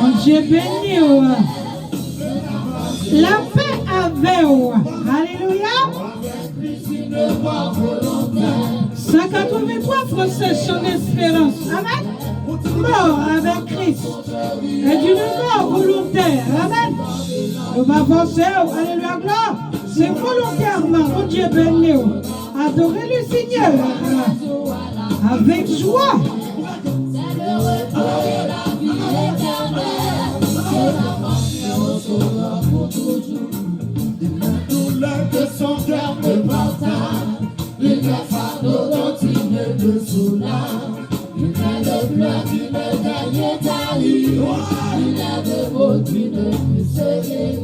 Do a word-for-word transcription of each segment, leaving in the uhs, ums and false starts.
Bondye beni w. Lapè avè w. Alelouya. San katrevenntwa, Français, son espérance. Amen. Mort avec Christ. Et d'une mort volontaire. Amen. Nou pa fòse w. Alelouya, glwa. Se volontèman. Bondye beni w. Adorez le Seigneur avec joie. Il met le pleurs qui me gagne ta vie. Il est de mots qui ne puisse guérir.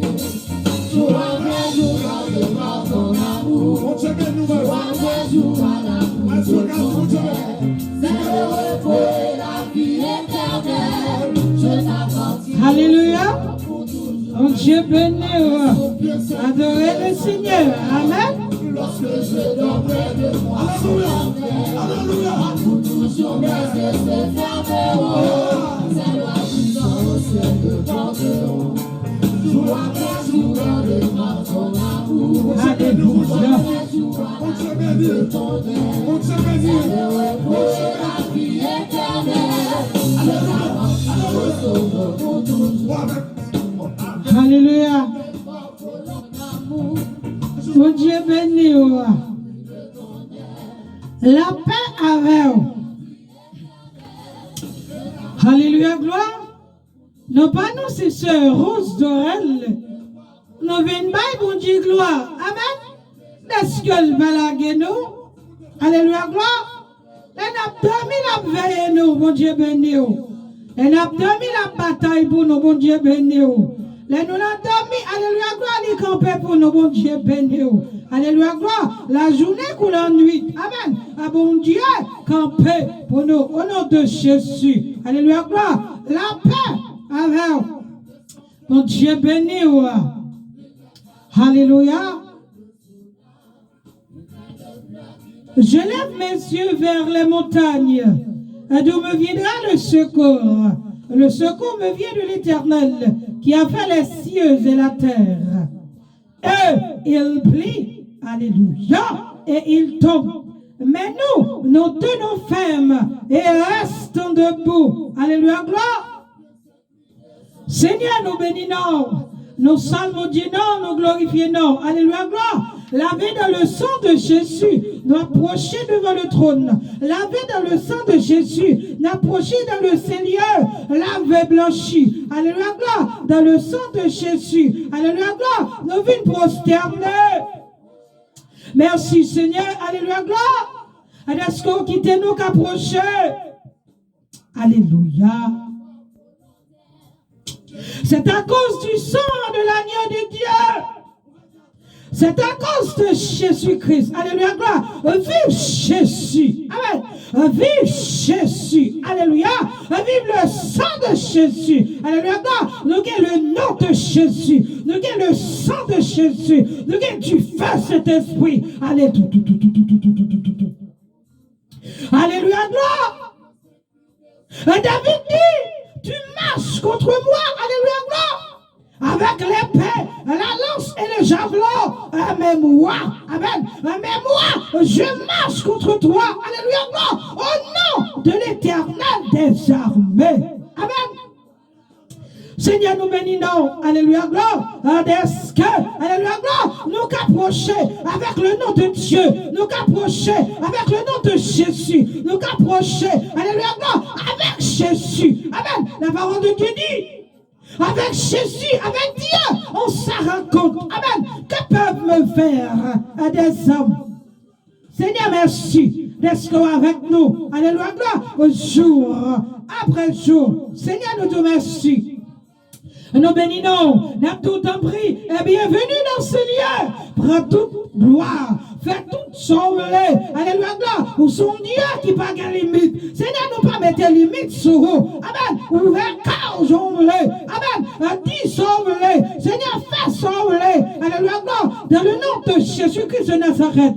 Jour après jour, dans le grand ton amour. Jour après jour, à la pluie de ton lèvre. C'est le repos et la vie éternelle. Je t'appartiens. Alelouya. Bondye beni w. Adorez le Seigneur. Amen. Alelouya. Alelouya. Alelouya. Bondye beni. Bondye beni. Alelouya. Alelouya. Bondye beni w. Lapè avè w. Alelouya, glwa. Non pa nou, se sè Rose Dorel. Nou vin bay Bondye glwa. Amen. Dèske l pa lage nou. Alelouya, glwa. Lè n ap dòmi, l ap veye nou, Bondye beni w. Lè n ap dòmi, l ap batay pou nou, Bondye beni w. Lè nou nan dòmi, alelouya, glwa, li kanpe pou nou, Bondye beni w. Alelouya, glwa, lajounen kou lannwit. Amen. A Bondye kanpe pou nou, o non de Jezi. Alelouya, glwa, lapè avè w. Bondye beni w. Alelouya. Je lève mes yeux vers les montagnes. D'où me viendra le secours? Le secours me vient de l'Éternel, qui a fait les cieux et la terre. Et il plie, alléluia, et il tombe. Mais nous, nous tenons ferme et restons debout. Alléluia, gloire. Senyè, nou beni non w. Nou salwe Bondye non w, nou glorifye non w. Alelouya, glwa. Lave dans le sang de Jésus. Nou apwoche devan le trône. Lave dans le sang de Jésus. Nou apwoche dans le Seigneur. Lave, blanchi. Alelouya, glwa. Dans le sang de Jésus. Alelouya, glwa. Nou vin pwostène. Mèsi, Senyè. Alelouya, glwa. Dèske w kite nou ka pwoche. Alelouya. C'est à cause du sang de l'agneau de Dieu. C'est à cause de Jésus-Christ. Alléluia, gloire. Vive Jésus. Amen. Vive Jésus. Alléluia. Vive le sang de Jésus. Alléluia, gloire. Nou gen le nom de Jésus. Nou gen le sang de Jésus. Nou gen du feu Saint-Esprit. Alléluia. Alléluia, gloire. Et David dit, tu marches contre moi, alléluia, gloire, avec l'épée, la lance et le javelot, mais moi, amen, mais moi, je marche contre toi, alléluia, gloire, au nom de l'Éternel des armées. Amen. Senyè, nou beni non w. Alelouya, glwa. Dèske, alelouya, glwa, nou ka pwoche avec le nom de Dieu. Nou ka pwoche avec le nom de Jésus. Nou ka pwoche, alelouya, glwa, avec Jésus. Amen. La parole de Dieu dit, avec Jésus, avec Dieu, on se rencontre. Amen. Que peuvent me faire des hommes? Senyè, mèsi dèske w avèk nou. Alelouya, glwa. Jou apre jou. Senyè, nou di w mèsi. Nou beni non w. N ap di w tanpri, et bienvenue dans ce lieu. Pran tout glwa. Fè tout sa w vle. Alelouya, glwa. Ou se yon Dye ki pa gen limit. Senyè, nou pa mete limit sou ou. Amen. Ouvè kè w jan w vle. Amen. Di sa w vle. Senyè, fè sa w vle. Alelouya, glwa. Dans le nom de Jésus-Christ de Nazareth.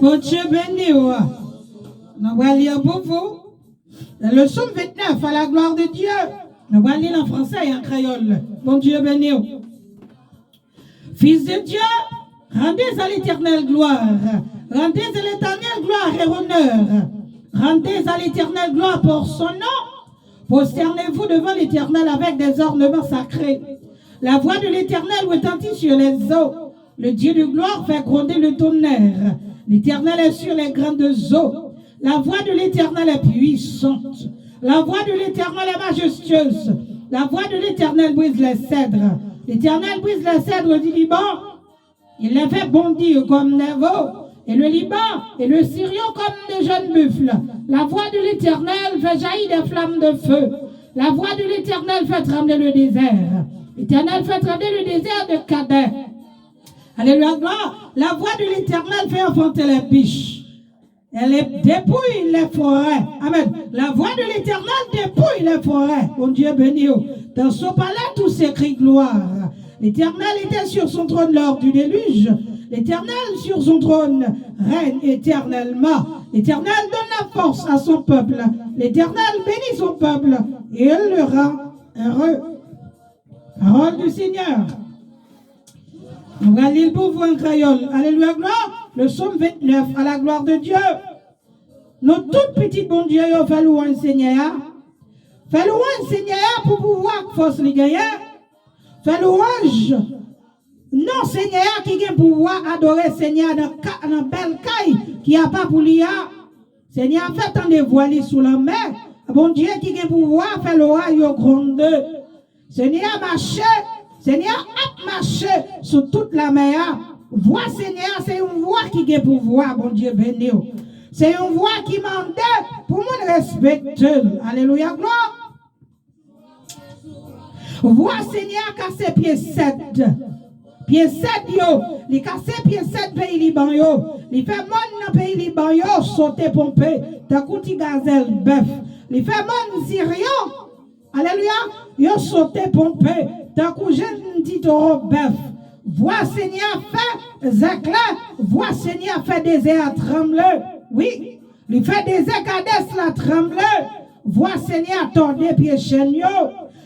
Bondye beni w. Nou pral li pou vou. Le psaume vingt-neuf, à la gloire de Dieu. Nou pral li an fransè e an kreyòl. Bondye beni w. Fils de Dieu, rendez à l'Éternel gloire. Rendez à l'Éternel gloire et honneur. Rendez à l'Éternel gloire pour son nom. Prosternez-vous devant l'Éternel avec des ornements sacrés. La voix de l'Éternel retentit sur les eaux. Le Dieu de gloire fait gronder le tonnerre. L'Éternel est sur les grandes eaux. La voix de l'Éternel est puissante. La voix de l'Éternel est majestueuse. La voix de l'Éternel brise les cèdres. L'Éternel brise les cèdres du Liban. Il les fait bondir comme des veaux, et le Liban et le Sirion comme de jeunes buffles. La voix de l'Éternel fait jaillir des flammes de feu. La voix de l'Éternel fait trembler le désert. L'Éternel fait trembler le désert de Kadès. Alléluia, gloire. La voix de l'Éternel fait enfanter les biches. Elle dépouille les forêts. Amen. La voix de l'Éternel dépouille les forêts. Bondye beni w. Dans son palais, tout s'écrie gloire. L'Éternel était sur son trône lors du déluge. L'Éternel sur son trône règne éternellement. L'Éternel donne la force à son peuple. L'Éternel bénit son peuple et il le rend heureux. Parole du Seigneur. Nou pral li l pou vou an kreyòl. Alelouya, glwa. Le psaume vingt-neuf, à la gloire de Dieu. Nou tout pitit Bondye yo, fè lwanj Senyè a. Fè lwanj Senyè a pou pouvwa ak fòs li genyen. Fè lwanj non Senyè a ki gen pouvwa. Adore Senyè a nan ka, nan bèl kay ki apa pou li a. Senyè a fè tande vwa li sou lanmè. Bondye ki gen pouvwa fè loway yo gwonde. Senyè a mache, Senyè a ap mache sou tout lanmè a. Vwa Senyè a se yon vwa ki gen pouvwa, Bondye beni w. Se yon vwa ki mande pou moun respekte l. Alelouya, glwa. Vwa Senyè a kase pye sèd. Pye sèd yo, li kase pye sèd peyi Liban yo. Li fè mòn nan peyi Liban yo sote ponpe, tankou ti gazèl bèf. Li fè mòn Siryon, alelouya, yo sote ponpe, tankou jenn ti towo bèf. Vwa Senyè a fè zeklè, vwa Senyè a fè dezè a tranble. Wi. Li fè dezè Kadès la tranble. Vwa Senyè a tòde pye chèn yo.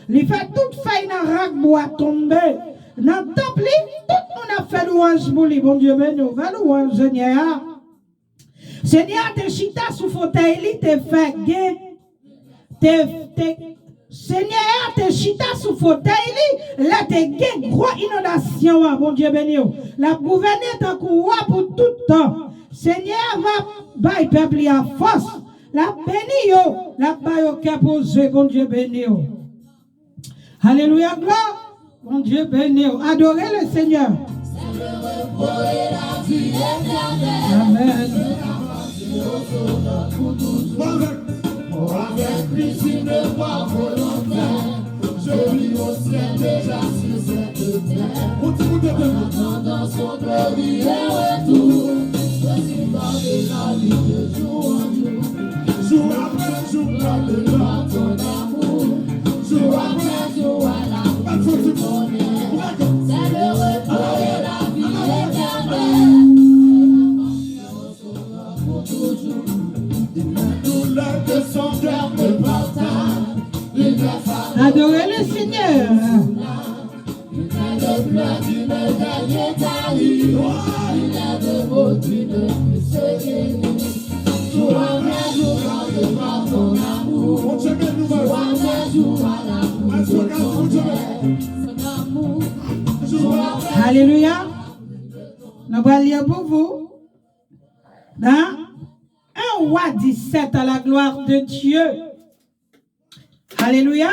Li fè tout fèy nan rak bwa tonbe. Nan tanp li, tout moun ap fè lwanj pou li. Bondye beni w. Fè lwanj Senyè a. Senyè a te chita sou fotèy li, te fè gen, te, te, Senyè a te chita sou fotèy li lè te gen gwo inondasyon an. Bondye beni w. L ap gouvène tankou wa pou tout tan. Senyè a va bay pèp li a fòs. L ap beni yo, l ap ba yo kè poze. Bondye beni w. Alelouya, glwa. Bondye beni w. Adore le Senyè. Amèn. Avec Christ, il me voit volontaire. Je vis au ciel déjà sur cette terre. En attendant son glorieux retour, je suis dans la vie de jour en jour. Jour après jour, par ton amour. Jour après jour, à la fin du bonheur. C'est le retour de la vie éternelle. Adorez le Seigneur. Alelouya. Nou pral li pou vou. Dans un roi dix-sept, à la gloire de Dieu. Alléluia.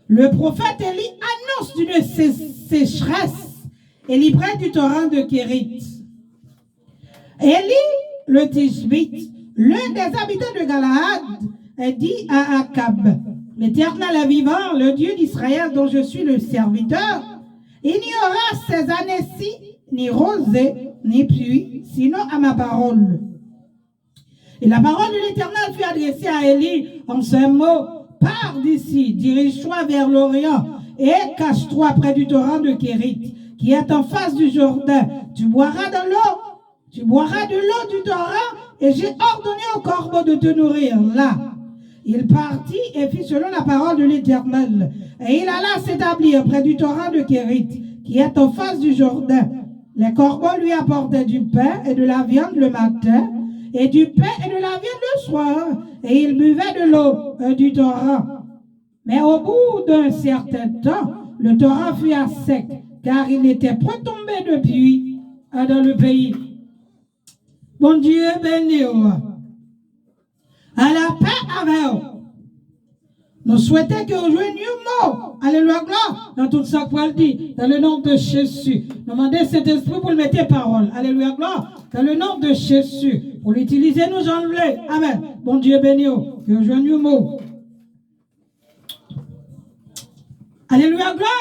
Le prophète Élie annonce d'une sé- sécheresse et li près du torrent de Kérit. Élie, le Tishbite, l'un des habitants de Galaad, dit à Akab, l'Éternel est vivant, le Dieu d'Israël dont je suis le serviteur, il n'y aura ces années-ci ni rosée, ni pluie, sinon à ma parole. Et la parole de l'Éternel fut adressée à Élie en ces mots, pars d'ici, dirige-toi vers l'Orient et cache-toi près du torrent de Kérit, qui est en face du Jourdain. Tu boiras dans l'eau, tu boiras de l'eau du torrent, et j'ai ordonné aux corbeaux de te nourrir là. Il partit et fit selon la parole de l'Éternel. Et il alla s'établir près du torrent de Kérit, qui est en face du Jourdain. Les corbeaux lui apportaient du pain et de la viande le matin, et du pain et de la viande le soir, et il buvait de l'eau euh, du torrent. Mais au bout d'un certain temps, le torrent fut à sec, car il n'était point tombé de pluie euh, dans le pays. Bondye beni w. Alapè avè w. Nou swete ke w jwenn yon mo. Alelouya, glwa. Nan tout sa k pral di, dans le nom de Jésus. Nou mande Sentespri pou l mete pawòl. Alelouya, glwa. Dans le nom de Jésus. Pou l itilize nou jan l vle. Amèn. Bondye beni w. Ke w jwenn yon mo. Alelouya, glwa.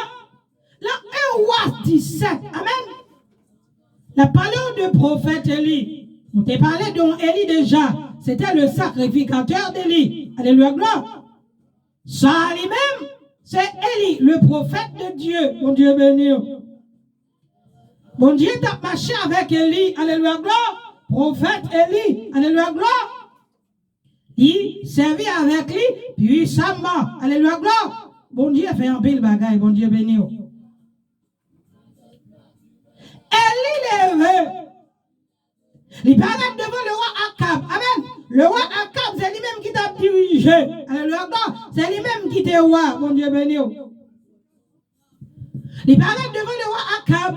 Nan un roi dix-sept, amèn. L ap pale w de pwofèt Eli. Nou te pale de yon Eli deja. Se te le sakrifikatè de li. Alelouya, glwa. Sa a li menm, se Eli, le pwofèt de Dye. Bondye beni w. Bondye t ap mache avèk Eli. Alelouya, glwa. Pwofèt Eli. Alelouya, glwa. Li sèvi avèk li pwisaman. Alelouya, glwa. Bondye fè anpil bagay. Bondye beni w. Eli leve. Li parèt devan lewa Akab. Amèn. Lewa Akab, se li menm ki t ap dirije. Alelouya, glwa. Se li menm ki te wa. Bondye beni w. Li parèt devan lewa Akab.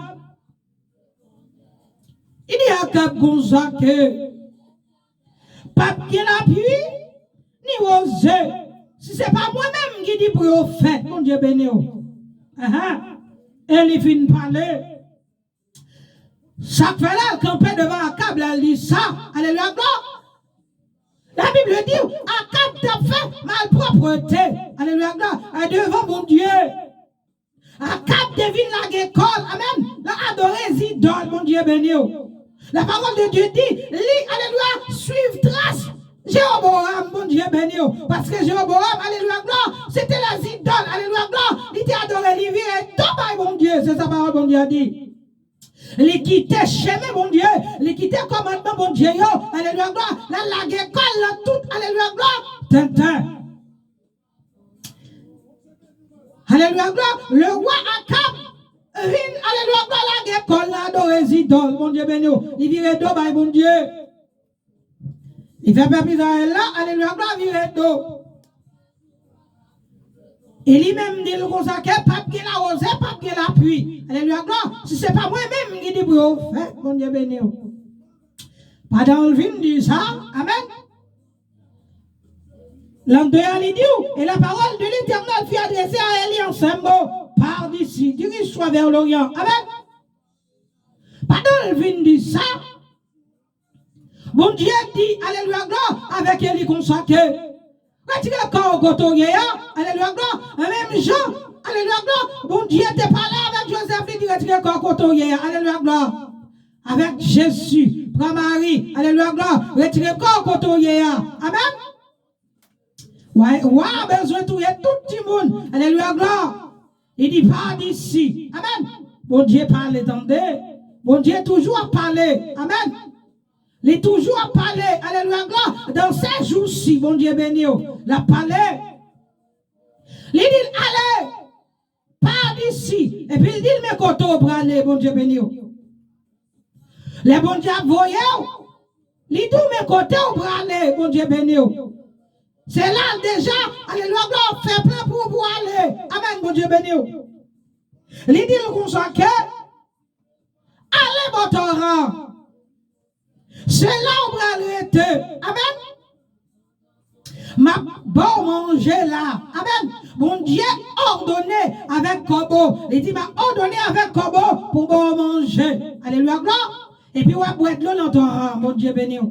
Li di Akab konsa ke p ap gen lapli ni woze si se pa mwen menm ki di pou yo fèt. Bondye beni w. Ahan. E li fin pale. Sa k fè la, l kanpe devan Akab la, l di sa. Alelouya, glwa. Labib di w, Akab t ap fè malpwòpte. Alelouya, glwa. Devan Bondye. Akab te vin lage kò l, amèn, l adore zidòl, Bondye beni w. La parole de Dieu dit, li, alelouya, swiv tras Jewoboam, Bondye beni w. Paske Jewoboam, alelouya, glwa, se te lè zidòl, alelouya, glwa, li te adore, li vire do bay Bondye, se sa pawòl Bondye a di. Li kite chemen Bondye, li kite kòmandman Bondye yo, alelouya, glwa, l al lage kò l nan tout, alelouya, glwa, tenten. Alelouya, glwa. Lewa Akab vin, alelouya, glwa, lage kò l nan adore zidòl. Bondye beni w. Li vire do bay Bondye. Li fè pèp Izrayèl la, alelouya, glwa, vire do. E li menm di l konsa ke p ap gen lawoze, p ap gen lapli. Alelouya, glwa. Si se pa mwen menm ki di pou yo fèt, Bondye beni w. Pandan l vin di sa, amèn. Lan de a, li di w, et la parole de l'Éternel fut adressée à Élie en ces mots, pars d'ici, dirige-toi vers l'Orient. Amèn. Pandan l vin di sa, Bondye di, alelouya, glwa, avèk Eli konsa ke, retire kò w kote w ye a, alelouya, glwa. Menm jan, alelouya, glwa, Bondye te pale avèk Jozèf, li di, retire kò w kote w ye a, alelouya, glwa. Avèk Jezi, pran Mari, alelouya, glwa, retire kò w kote w ye a. Amèn. Wa, wa bezwen touye tout timoun. Alelouya, glwa. Li di, pa di si. Amèn. Bondye pale, tande. Bondye toujou ap pale. Amèn. Li toujou ap pale. Alelouya, glwa. Dans ces jours-ci, Bondye beni w. L ap pale. Li di l ale. Pa di si. Epi l di l men kote w prale, Bondye beni w. Lè Bondye ap voye w, li di w men kote w prale, Bondye beni w. Se la deja, alelouya, glwa, w fè plan pou w pou w ale. Amèn, Bondye beni w. Li di l konsa ke, ale bò toran. Se la w pral rete. Amèn. M ap ba w manje la. Amèn. Bondye òdone avèk kòbo. Li di, m ap òdone avèk kòbo pou ba w manje. Alelouya, glwa. Epi w ap bwè dlo nan toran an. Bondye beni w.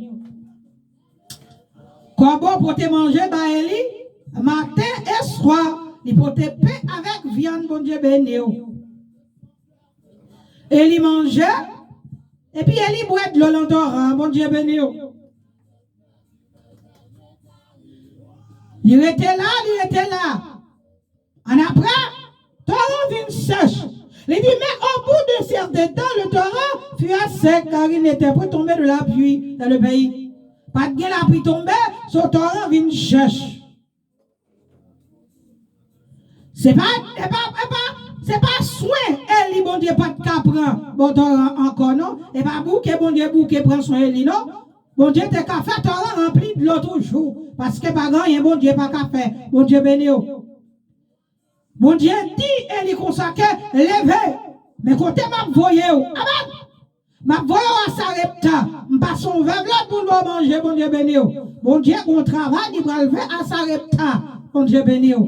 Kòbo pote manje ba Eli maten e swa. Li pote pen avèk vyann. Bondye beni w. Eli manje, epi Eli bwè dlo nan toran an. Bondye beni w. Li rete la, li rete la. Annapre, toran vin sèch. Li di, mais au bout d'un certain temps, le torrent fut à sec, car il n'était point tombé de la pluie dans le pays. Pa t gen lapli tonbe, so toran vin sèch. Se pa, se pa, se pa, se pa swen Eli Bondye pa t ka pran bò toran an ankò, non. E pa bouke Bondye bouke pran swen Eli, non. Bondye te ka fè toran ranpli dlo toujou. Paske pa gen anyen Bondye pa ka fè. Bondye beni w. Bondye di Eli konsa ke, leve, men kote m ap voye w. Amèn. M ap voye w a Sarepta. M pase yon vèv lòt pou l ba w manje, Bondye beni w. Bondye gen yon travay li pral fè a Sarepta. Bondye beni w.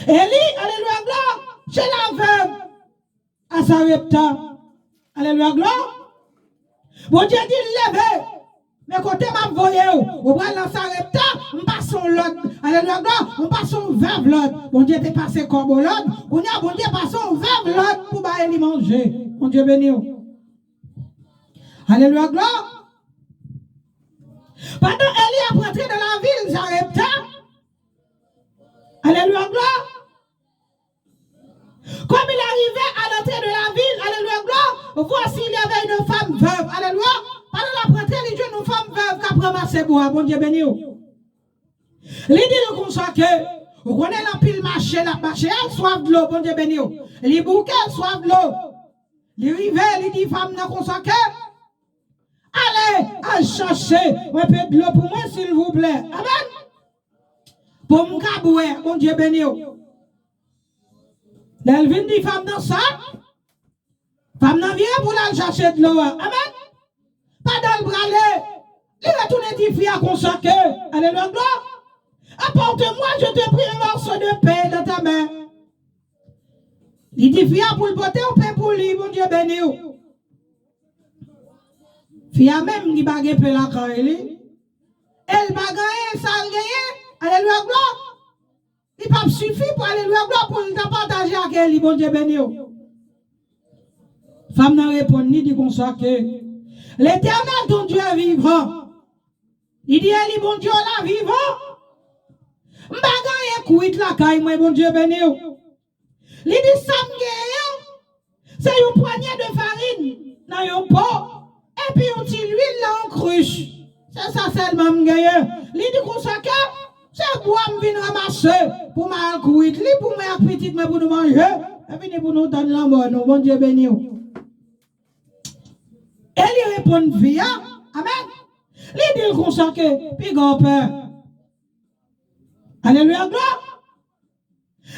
Eli, alelouya, glwa, se la vèv a Sarepta. Alelouya, glwa. Bondye di l leve. Men kote m ap voye w, ou pral nan Sarepta, m pase yon lòt. Alelouya, glwa, m pase yon vèv lòt. Bondye te pase kòbo lòt, kounye a Bondye pase yon vèv lòt pou bay li manje. Bondye beni w. Alelouya, glwa. Pandan Eli ap rantre nan lavil Sarepta, alelouya, glwa, Comme il arrivait à l'entrée de la ville, alelouya, glwa, voici, il y avait une femme veuve, alelouya. Pandan l ap rantre, li jwenn yon fanm vèv k ap ranmase bwa, Bondye beni w. Li di l konsa ke, ou konnen l anpil mache, l ap mache, al swaf dlo, Bondye beni w. Li bouke, l swaf dlo. Li rive, li di fanm nan konsa ke, ale, al chache yon pe dlo pou mwen, silvouplè. Amèn. Pou m ka bwè, Bondye beni w. Lè l vin di fanm nan sa, fanm nan vire pou l al chache dlo a. Amèn. Pandan l prale, li retounen di fi a konsa ke, alelouya, glwa, apporte-moi, je te prie, un morceau de pain dans ta main. Li di fi a pou l pote yon pen pou li, Bondye beni w. Fi a menm li pa gen pen lakay li. E l pa gen anyen, sa l genyen, alelouya, glwa. Li p ap sifi pou, alelouya, glwa, pou l ta pataje ak Eli, Bondye beni w. Fanm nan reponn, li di konsa ke, L'Éternel, ton Dieu est vivant. Li di Eli, Bondye w la vivan. M pa gen anyen kwit lakay mwen, Bondye beni w. Li di sa m genyen an, se yon pwanye de farin nan yon po, epi yon ti lwil nan yon krich. Se sa sèlman m genyen. Li di konsa ke se bwa m vin ranmase pou m al kwit li pou mwen ak pitit mwen pou nou manje, epi ni pou nou tann lanmò nou. Bondye beni w. E li reponn fi a, amèn. Li di l konsa ke piga w pè. Alelouya, glwa.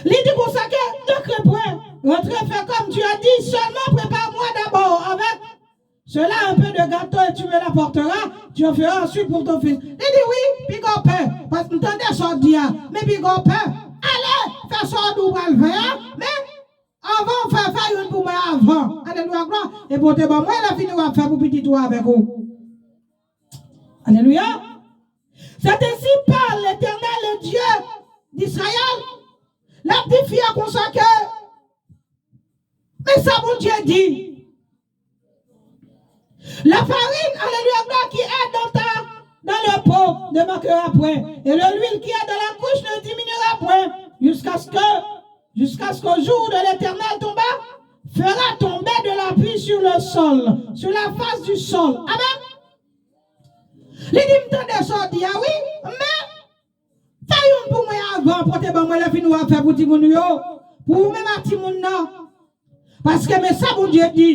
Li di konsa ke, ne crains point, rentre, fais comme tu as dit, seulement prépare-moi d'abord avec cela un peu de gâteau et tu me l'apporteras, tu en feras ensuite pour ton fils. Li di wi, piga w pè, paske m tande sa w di a, men piga w pè, ale, fè sa w di w pral fè a, men avan, fè, fè youn pou mwen avan. Alelouya, glwa. Epi w te ban mwen, lè fini w ap fè pou pitit ou avèk ou. Alelouya. C'est ainsi parle l'Éternel, le Dieu d'Israël. L ap di fi a konsa ke, men sa Bondye di. La farine, alelouya, glwa, qui est dans ta, dans le pot ne manquera point, et le l'huile qui est dans la cruche ne diminuera point, jusqu'à ce que, jusqu'à ce qu'au jour de l'Éternel tomba, fera tomber de la pluie sur le sol, sur la face du sol. Amen. Li di, m tande sa w di a, wi, men fè youn pou mwen avan, pote ban mwen, lè fini w ap fè pou timoun yo, pou ou menm ak timoun nan. Paske men sa Bondye di.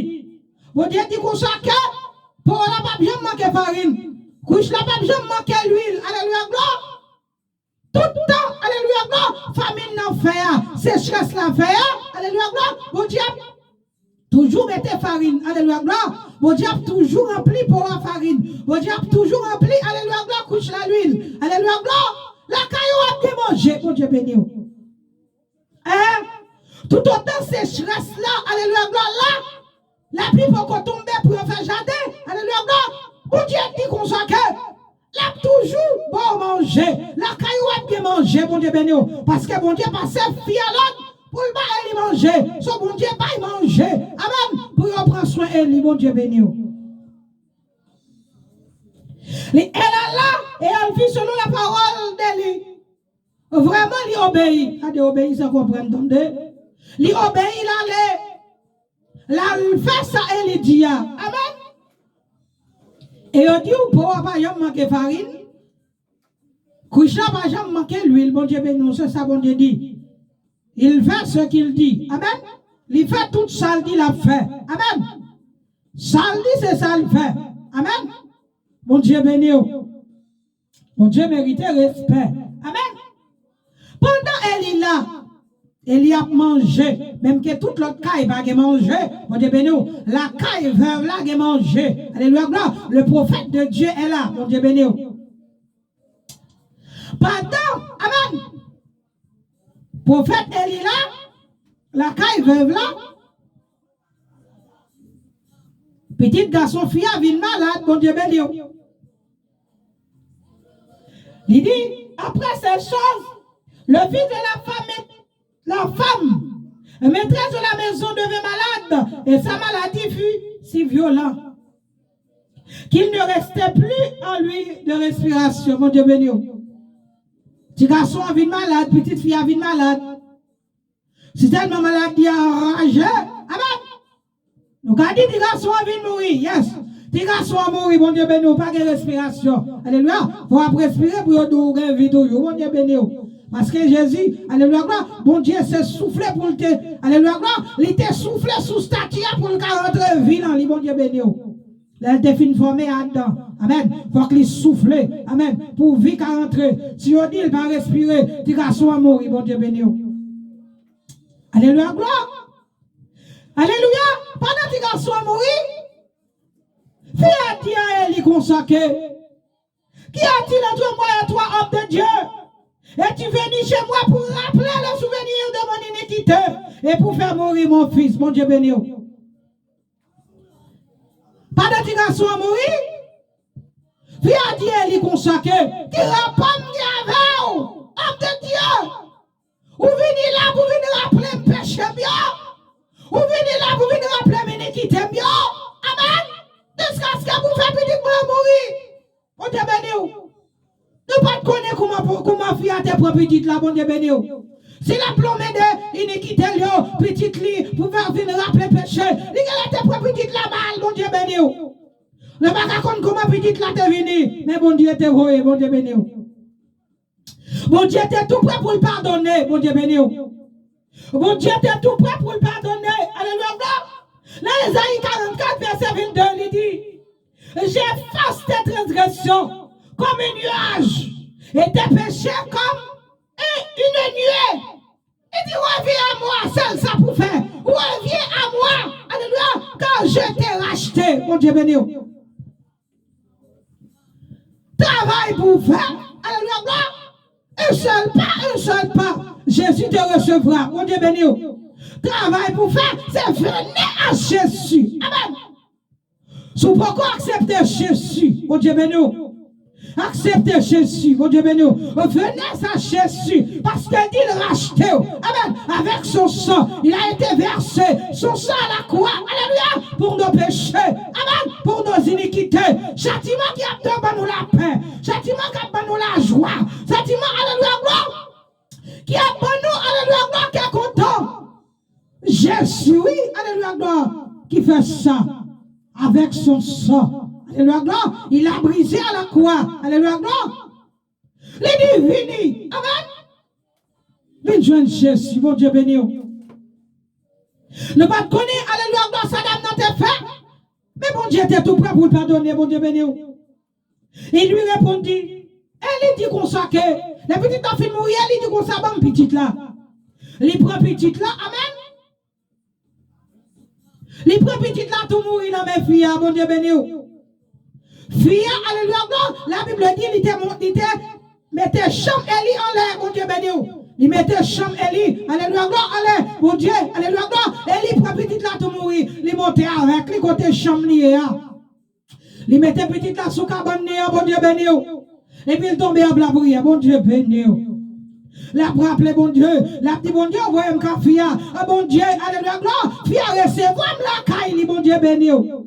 Bondye di konsa ke po la p ap janm manke farin. Kwich la p ap janm manke lwil. Alelouya, glwa. Tout tan, alelouya, glwa, famin nan fè a, sechrès la fè a, alelouya, glwa, Bondye ap toujou mete farin, alelouya, glwa. Bondye ap toujou ranpli po a farin. Bondye ap toujou ranpli, alelouya, glwa, kwich la lwil. Alelouya, glwa. Lakay ou ap gen manje, Bondye beni w. Hein? Toutotan sechrès la, alelouya, glwa, la, lapli poko tonbe pou yo fè jaden, alelouya, glwa, Bondye di konsa ke l ap toujou ba w manje. Lakay ou ap gen manje, Bondye beni w. Paske Bondye pase fi a lòd pou l ba Eli manje. So Bondye bay manje. Amen. Pou yo pran swen Eli, Bondye beni w. Li, elle alla et elle fit selon la parole d'Eli. Vrèman, li obeyi. Gade, obeyi san konprann, tande. Li obeyi, l ale. L al fè sa Eli di a. Amen. E yo di w, po a pa janm manke farin. Kwich la pa janm manke lwil. Bondye beni w, se sa Bondye di. Il fait ce qu'il dit. Amen. Li fè tout sa l di l ap fè. Amen. Sa l di, se sa l fè. Amen. Bondye beni w. Bondye merite respè. Amen. Pandan Eli la, Eli ap manje, menm ke tout lòt kay pa gen manje, Bondye beni w, lakay vèv la gen manje. Alelouya, glwa. Le prophète de Dieu est là. Bondye beni w. Pandan, amen. Pwofèt Eli la, lakay vèv la, pitit gason fi a vin malad, Bondye beni w. Li di, après ces choses, le fils de la femme, la femme, maîtresse de la maison devint malade, et sa maladie fut si violente qu'il ne restait plus en lui de respiration. Bondye beni w. Ti gason an vin malad, pitit fi a vin malad. Si tèlman maladi a anraje, amen. Nou ka di ti gason an vin mouri, yes. Ti gason an mouri, Bondye beni w, pa gen respirasyon. Alelouya. Fò w ap respire pou yo di w gen vi toujou. Bondye beni w. Paske Jezi, alelouya, glwa, Bondye se soufle pou l te, alelouya, glwa, li te soufle sou stati a pou l ka rantre vi nan li, Bondye beni w. Lè l te fin fòme anndan, amen, fòk li soufle, amen, pou vi ka rantre. Si yo di l pa respire, ti gason an mouri, Bondye beni w. Alelouya, glwa. Alelouya. Pandan ti gason an mouri, fi a di a Eli konsa ke, qu'y a-t-il entre moi et toi, homme de Dieu? Es-tu venu chez moi pour rappeler le souvenir de mon iniquité et pour faire mourir mon fils? Bondye beni w. Pandan ti gason an mouri, fi a di Eli konsa ke, ki rapò m gen avè w, homme de Dieu? Ou vini la pou vin raple m peche m yo. Ou vini la pou vin raple m inikite m yo. Amen. Jiskaske pou fè pitit mwen mouri. Bondye beni w. Nou pa t konnen kouman, kouman fi a te pran pitit la, Bondye beni w. Si l ap lonmen de inikite l yo, pitit li, pou fè vin raple peche, li genlè te pran pitit la mal, Bondye beni w. Nou pa ka konn kouman pitit la te vini, men Bondye te voye, Bondye beni w. Bondye te tou prè pou l padone, Bondye beni w. Bondye te tou prè pou l padone. Alelouya. Nan Ezayi karannkat, vèsè vennde, li di, j'efface tes transgressions comme un nuage et tes péchés comme un, une nuée. Li di, reviens à moi, sèl sa pou fè. Reviens à moi. Alelouya. Car je t'ai racheté. Bondye beni w. Travay pou w fè. Alelouya, glwa. Un seul pas, un seul pas. Jésus te recevra. Bondye beni w. travay pou fè, se vini a Jezi. Amèn. Si w poko aksepte Jezi, Bondye beni w. Aksepte Jezi, Bondye beni w. Vini a Jezi, paske l di l rachte w. Amèn. Avec son sang, il a été versé. Son sang à la croix. Alléluia. Pour nos péchés. Amèn. Pour nos iniquités. Chatiman ki ap ban nou lapè. Chatiman k ap ban nou lajwa. Chatiman, alelouya, glwa. Ki ap ban nou, alelouya, glwa, kè kontan. Jezi, wi, alelouya, glwa, ki fè sa. Avec son sang. Alelouya, glwa. Il a brisé à la croix. Alelouya, glwa. Li di, vini. Amèn. Vin jwenn Jezi. Bondye beni w. Nou pa t konnen, alelouya, glwa, sa dam nan te fè. Men Bondye te tou prè pou l padone. Bondye beni w. E li reponn di, e li di konsa ke, lè pitit la fin mouri, e li di konsa, ban m pitit la. Li pran pitit la, amèn. Li pran pitit la tou mouri nan men fi a, Bondye beni w. Fi a, alelouya, glwa, Labib di, li te, mon- li te mete chanm Eli anlè, Bondye beni w. Li mete chanm Eli, alelouya, glwa, anlè, Bondye, alelouya, glwa, e li pran pitit la tou mouri, li monte avèk li kote chanm li ye a. Li mete pitit la sou kabann li an, Bondye beni w. Epi l tonbe ap lapriyè, Bondye beni w. L ap raple Bondye, l ap di, Bondye, ou voye m ka fi a. A, Bondye, alelouya, glwa, fi a resevwa m lakay li, Bondye beni w.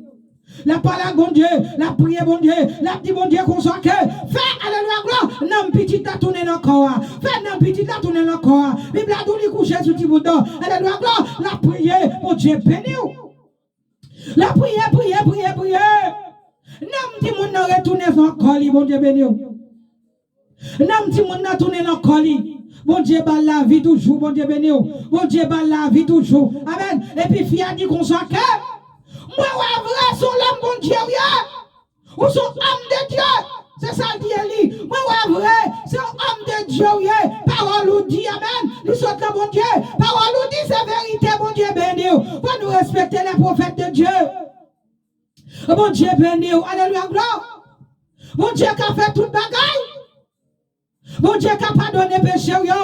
L ap pale ak Bondye, l ap priye Bondye, l ap di Bondye konsa ke, fè, alelouya, glwa, nanm pitit la tounen nan kò a. Fè nanm pitit la tounen nan kò a. Bib la di w li kouche sou ti bout dò. Alelouya, glwa, l ap priye, Bondye beni w. L ap priye, priye, priye, priye. Nanm timoun nan retounen nan kò li, Bondye beni w. Nanm timoun nan tounen nan kò li. Bondye ba l lavi toujou, Bondye beni w. Bondye ba l lavi toujou. Amèn. Epi fi a di konsa ke, mwen wè vre se yon lòm Bondye w ye. Ou se yon òm de Dye. Se sa l di Eli. Mwen wè vre, se yon òm de Dye w ye. Pawòl ou di, amèn. Li sot nan Bondye. Pawòl ou di, se verite, Bondye beni w. Fò nou respekte les prophètes de Dieu. Bondye beni w. Alelouya, glwa. Bondye ka fè tout bagay. Bondye ka padone peche w yo.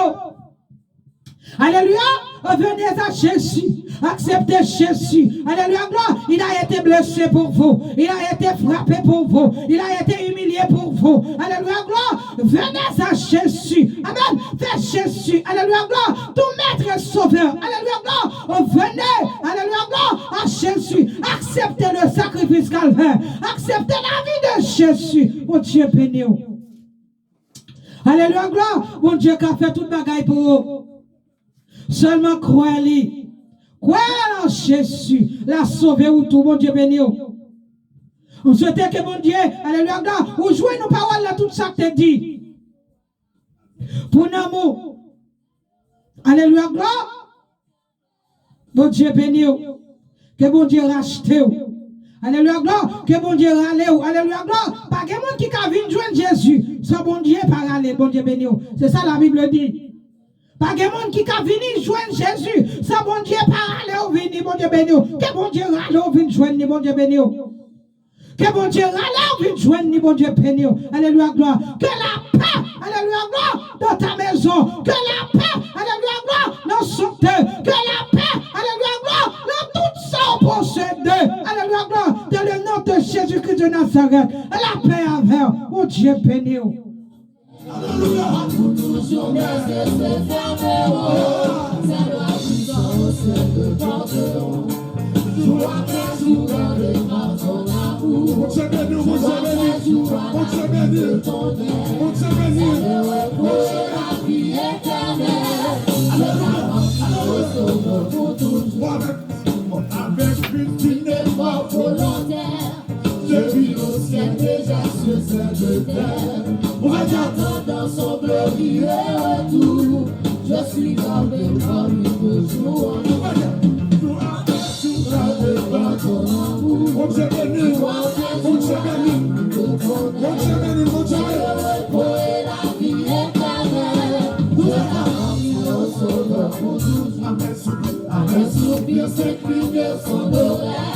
Alelouya. Venez à Jésus. Acceptez Jésus. Alelouya, glwa. Il a été blessé pour vous. Il a été frappé pour vous. Il a été humilié pour vous. Alelouya, glwa. Venez à Jésus. Amèn. Fè Jezi. Alelouya, glwa. Ton maître et sauveur. Alelouya, glwa. Venez. Alelouya, glwa. À Jésus. Acceptez le sacrifice calvaire. Acceptez la vie de Jésus. Bondye beni w. Alelouya, glwa. Bondye ka fè tout bagay pou ou. Sèlman kwè li. Kwè nan Jezi. L a sove ou tou. Bondye beni w. M swete ke Bondye, alelouya, glwa, ou jwenn nan pawòl la tout sa k te di. Pou nanm ou. Alelouya, glwa. Bondye beni w. Ke Bondye rachte w. Alelouya, glwa. Ke Bondye rale w. Alelouya, glwa. Pa gen moun ki ka vin jwenn Jezi san Bondye pa rale l. Bondye beni w. Se sa Labib di. Pa gen moun ki ka vini jwenn Jezi san Bondye pa rale w vini. Bondye beni w. Ke Bondye rale w vin jwenn li. Bondye beni w. Ke Bondye rale w vin jwenn li, Bondye beni w. Alelouya, glwa. Ke lapè, alelouya, glwa, dans ta maison. Ke lapè, alelouya, glwa, nan sante. Ke lapè, alelouya, glwa, nan tout sa w posede. Alelouya, glwa. Dans le nom de Jésus-Christ de Nazareth. Lapè avè w. Bondye beni w. Alelouya. Pou toujou rete se fèmen o. Sèl w ap vivan o sèl de pòte o. Jou apre jou, gade pa ton amou. Bondye beni w, Bondye beni w, Bondye beni w, Bondye beni w. Sèl de repo e lavi etènèl. Alelouya, alelouya. Sèl w ap vivan o sèl de pòte o. Avèk Kris ki te mò volontè. Depuis le ciel déjà sur cette terre, en attendant son glorieux retour, je suis dans le corps toujours. Bondye beni, Bondye beni, Bondye beni, Bondye beni. Le repos et la vie éternelle, nous attendons le Sauveur pour toujours. Après soupir, c'est cri de son oreille.